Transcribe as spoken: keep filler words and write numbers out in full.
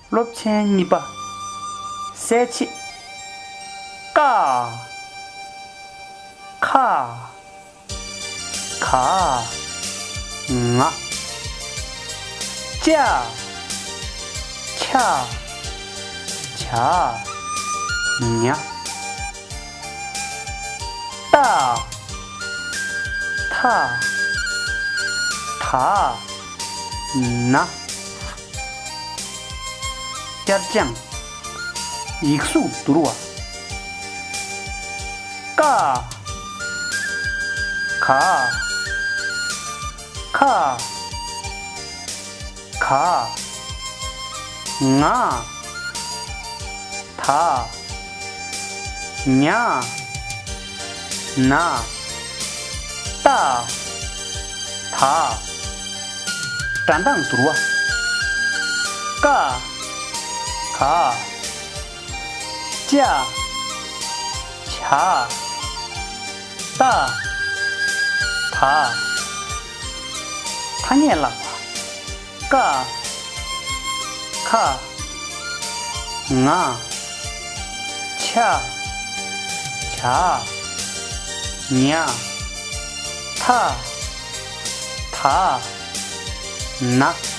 སློབ་ཚན་གཉིས་པ། གསལ་བྱེད། ཀ། ཁ། ག། ང་། ཅ། ཆ། ཇ། ཉ། ཏ། ཐ། ད། ན། བསྐྱར་སྦྱང་། ཡིག་གཟུགས་བསྡུར་བ། ཀ། ག། ཁ། ག། ང་། ད། ཉ། ན། ཏ། ད། སྒྲ་གདངས་བསྡུར་བ། ཀ། ག། ཅ། ཇ། ཏ། ད། ཐ་སྙད་བཀླག་པ། ཀ། ཁ། ང་། ཆ། ཇ། ཉ། ཐ། ད། ན།